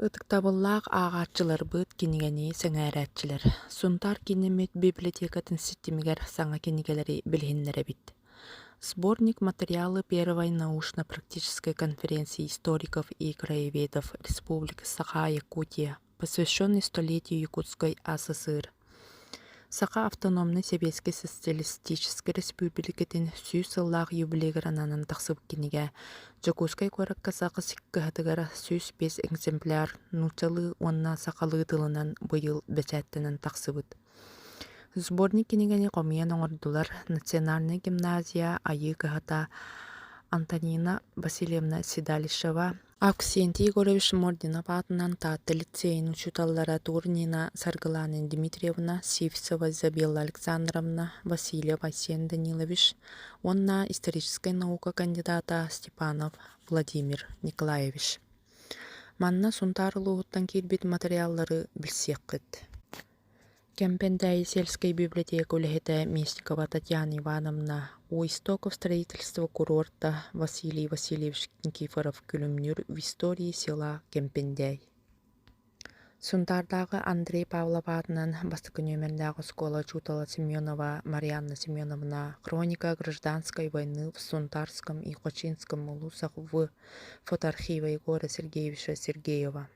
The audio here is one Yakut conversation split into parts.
Ытыктабыллаах ааҕааччыларбыт, кинигэни сэҥээрээччилэр! Сунтаар кииннэммит библиотекатын ситимигэр саҥа кинигэлэри билиһиннэрэбит. Сборник материалы первой научно-практической конференции историков и краеведов Республики Саха-Якутия, посвященный столетию Якутской АССР. Саха автономнай Сэбиэскэй Социалистическай Республикатын 100 сыллаах юбилейыгар ананан тахсыбыт кинигэ Дьокуускай куоракка саха кыһатыгар 105 экземпляр нууччалыы уонна сахалыы тылынан быйыл бэчээттэнэн тахсыбыт. Сборник кинигэни хомуйан оҥордулар Национальнай гимназия Айыы кыһата Антонина Васильевна Седалищева, Авксентий Егорович Мординов аатынан Таатта лицейин учууталлара Турнина Саргылана Дмитриевна, Сивцева Изабелла Александровна, Васильев Айсен Данилович уонна историческай наука кандидата Степанов Владимир Николаевич. Манна Сунтаар улууһуттан киирбит матырыйааллары билсиэххит. Кэмпэндээйи сельскэй библиотека үлэһитэ Местникова Татьяна Ивановна, У истоков строительства курорта Василий Васильевич Никифоров-Күлүмнүүр в истории села Кэмпэндээй. Сунтаардааҕы Андрей Павлов аатынан бастакы нүөмэрдээх оскуола учуутала Семенова Марианна Семеновна «Хроника гражданской войны в Сунтарском и Хочинском улусах в фотоархива Егора Сергеевича Сергеева»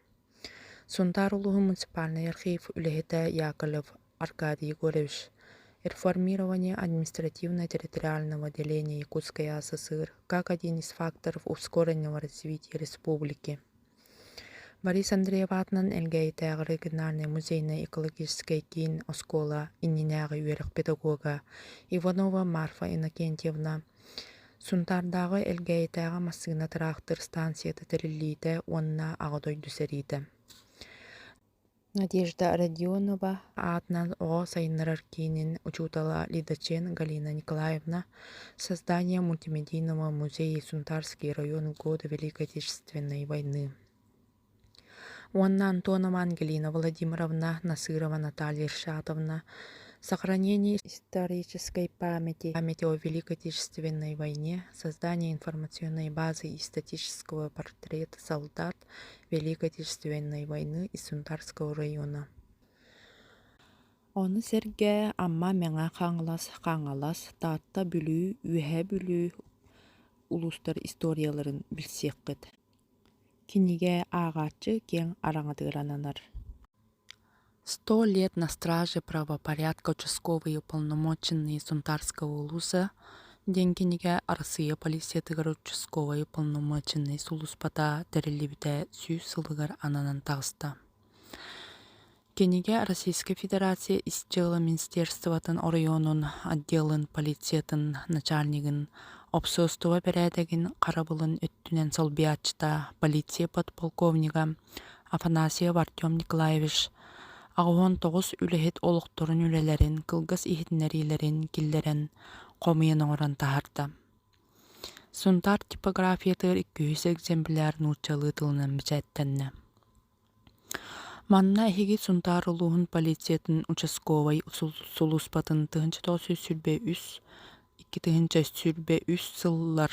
Сунтаар улууһун муниципальнай архив үлэһитэ Яковлев Аркадий Егорович «Реформирование административно-территориального деления Якутской АССР как один из факторов ускоренного развития республики» Борис Андреев аатынан Элгээйитээҕи региональнай музейнай-экологическай киин оскуола иннинээҕи үөрэх педагога Иванова Марфа Иннокентьевна Сунтаардааҕы Элгээйитээҕи массыына-тыраахтыр станцията тэриллиитэ уонна Аҕа дойду сэриитэ. Надежда Родионова аатынан оҕо сайыннарар киинин учуутала Лидочен Галина Николаевна «Создание мультимедийного музея Сунтарский район в годы Великой Отечественной войны» Уонна Антонова Ангелина Владимировна, Насырова Наталья Ильшатовна «Сохранение исторической памяти, памяти о Великой Отечественной войне, создание информационной базы и статического портрета солдат Великой Отечественной войны из Сунтарского района». Ону сэргэ Амма, Мэҥэ Хаҥалас, Хаҥалас, Таатта, Бүлүү, Үөһээ Бүлүү улуустар историяларын билсиэххит. Кинигэ ааҕааччы киэҥ араҥатыгар ананар. «Сто лет на страже правопорядка участковые уполномоченные Сунтарского улуса» диэн кинигэ Арассыыйа полициятыгар участковай уполномоченнай сулууспата тэриллибитэ 100 сылыгар ананан таҕыста. Кинигэ Российскай Федерация Ис дьыала министерствотын оройуонун отделын полициятын начальнигын уопсастыба бэрээдэгин харабылын өттүнэн солбуйааччыта полиция подполковнига Афанасьев Артем Николаевич 89 үлэһит олохторун үлэлэрин кылгас иһитиннэриилэрин киллэрэн хомуйан оҥорон таһаарда. Сунтаар типографиятыгар 200 экземпляр нууччалыы тылынан бэчээттэннэ. Манна эһиги Сунтаар улууһун полициятын участковай сулууспатын 1923 2023 сыллар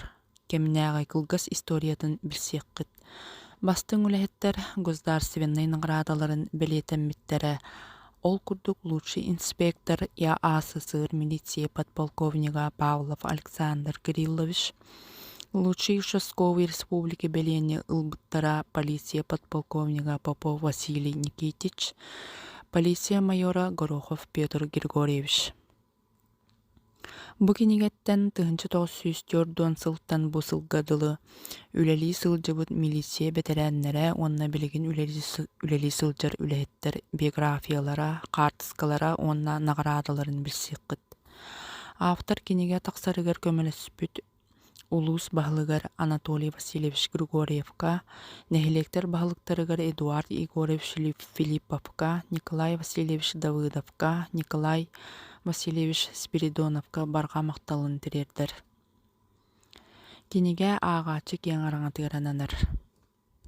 кэминээҕи кылгас историятын билсиэххит. Бастыҥ үлэһиттэр государственнай наҕараадаларын бэлиэтэммиттэрэ. Ол курдук лучший инспектор ЯАССР милиция подполковнига Павлов Александр Кириллович, Лучший участковый республики бэлиэни ылбыттара полиция подполковнига Попов Василий Никитич, полиция майора Горохов Петр Григорьевич. Бу кинигэттэн 1904 сылтан бу сылга дылы үлэлии сылдьыбыт милиция бэтэрээннэрэ уонна билигин үлэлии сылдьар үлэһиттэр биографиялара, хаартыскалара уонна наҕараадаларын билсиэххит. Автор кинигэ тахсарыгар көмөлөспүт улуус баһылыгар Анатолий Васильевич Григорьевка, нэһилиэктэр баһылыктарыгар Эдуард Егорович Филипповка, Николай Васильевич Давыдовка, Николай Васильевич Спиридоновка барҕа махталын тириэрдэр. Кинигэ ааҕааччы киэҥ араҥатыгар ананар.